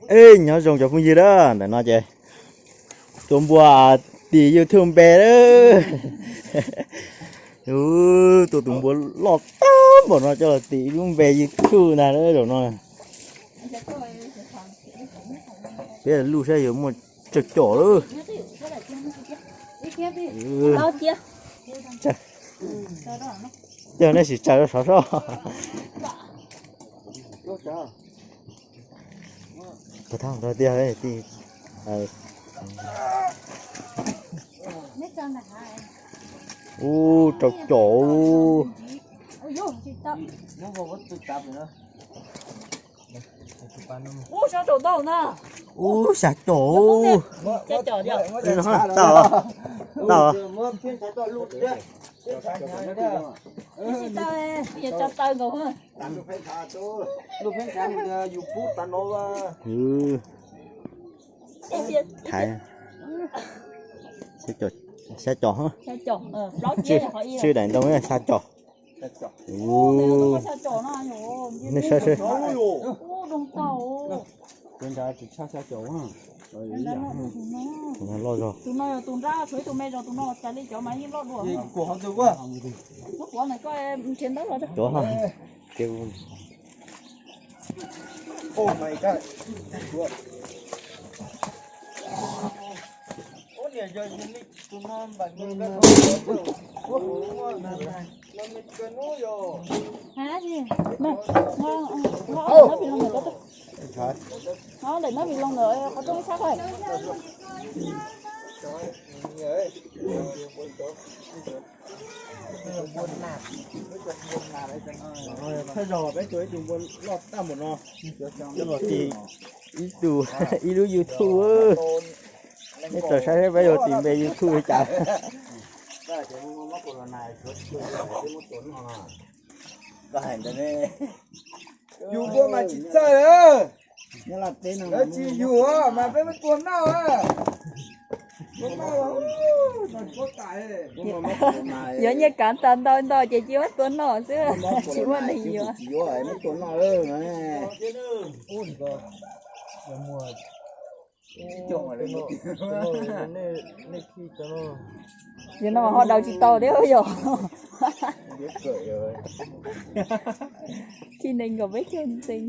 Ej, nyob zoo cov phooj ywg na, ntawm no ces tua npua tim YouTube npe lawm. Tus, tus npua loj tag npaum no coj los tim lub npe YouTube ntag lawm zaum no. Peb luj saib yuav muaj tsawg caum lawm. Yog nej sim tsaws rau saud soj. Ub, rau caum. Ub, xya caum. Tau. Thaiv. Xya caum, tswj daim ntoo xya caum. Nej saib seb. Loj zog. Tus no yog tus nrab, tshuav ib tug me zog, tus no cas li cov mas yeej loj dua. Muab kuv ntawm koj nrhiav ntawv los. Hab, no, no, no, no, no, lawm no vim los ntawm qhov rooj ib sab ko. Thawj zaug peb tua ib tug npua loj tag npaum no, coj los tim ib tug, ib lub YouTube. Nej tau saib peb yuav tim npe YouTube li cas. Yus npua mas tsis txawj, lawv tsis yus mas peb muab tua noj. Yuav nyiaj kav tas ntau ntau ces cia muab tua noj xwb, tsis muaj neeg yuav. Yog no ho daws tsis tau thiab yog. Tsis nees nkaum peb caug ntxeev.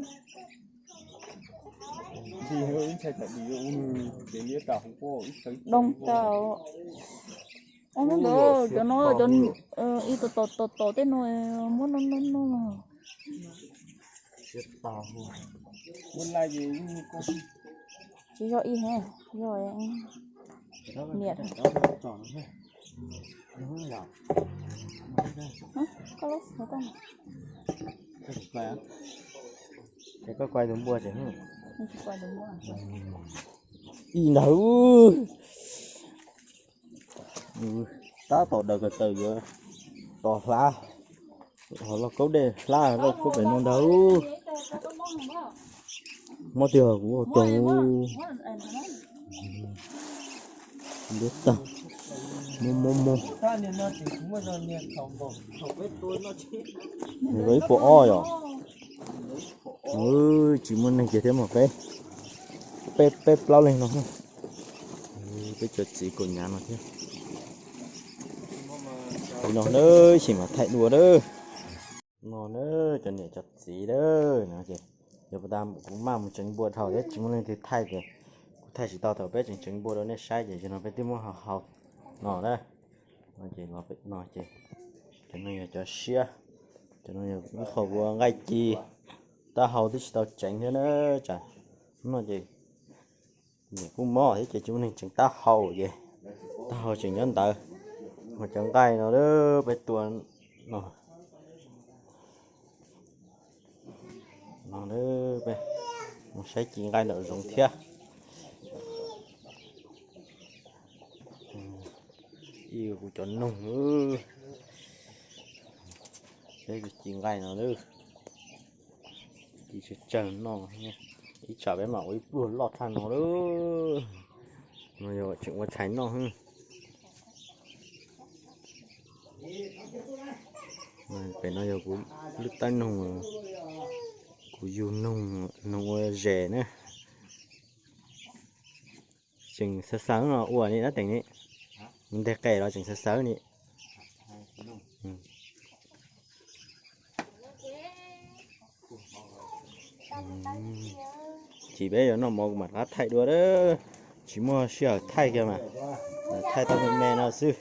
Doo tau. Ub, ntawd cov no, ib tom tom tom tej no, muab no no no. Tsis yog ib he, yog niam. Koj lub xov tooj no. Ces koj kuaib tus npua ces. Ib ntag. Tab tom daws ko taw yuav tos hlab, ho lauj kaub dej hlab lauj kaub pem no ntag. Mob tiag kuv ua coog. Ntiab tag. Mob mob mob. Nws ib puas ob yom. Tsis muaj neeg kiag thiab mas peb, peb, peb plaub leeg no. Peb cov txiv kaum nyav no thiab. Li no na, sim mas thaij dua na. No na, cov niam cov txiv na, no ces yog puas tas kuv maj mus tseev npua dhau thiab tsis muaj leej twg thaij ces kuv thaij tsis tau thaum peb tseem tseev npua rau nej saib ces yog no peb twb muab hau hau no na. No ces, no ces cov no yog cov siab, cov no yog ib qho ua nqaij ci, taub hau twb tsis tau tseev thiab na. Tsam no ces niam kuj mob thiab ces tsis muaj neeg tseev taub hau ces taub hau tseem nyob ntawd. Ho cov nqaij no peb tua no. No peb mus saib ci nqaij nraum zoov thiab. Ib kuv cov noog, peb ci nqaij no lawm. Ci tsawg tsawg no, ib tsam peb mam ua ib pluag loj tshaj no lawm. No yog tseem ua tshais noj. Pem no yog kuv lub tawb noog, kuv yug noog, noog ua zes na. Tseem sawv sawv no ua li no teem ni, nteg qe los tseem sawv sawv ni. Ces peb yuav noj mov kuv mam rov qab thaij dua lawm. Tsis muaj sij hawm thaij kiag mas, thaij tau me me no xwb.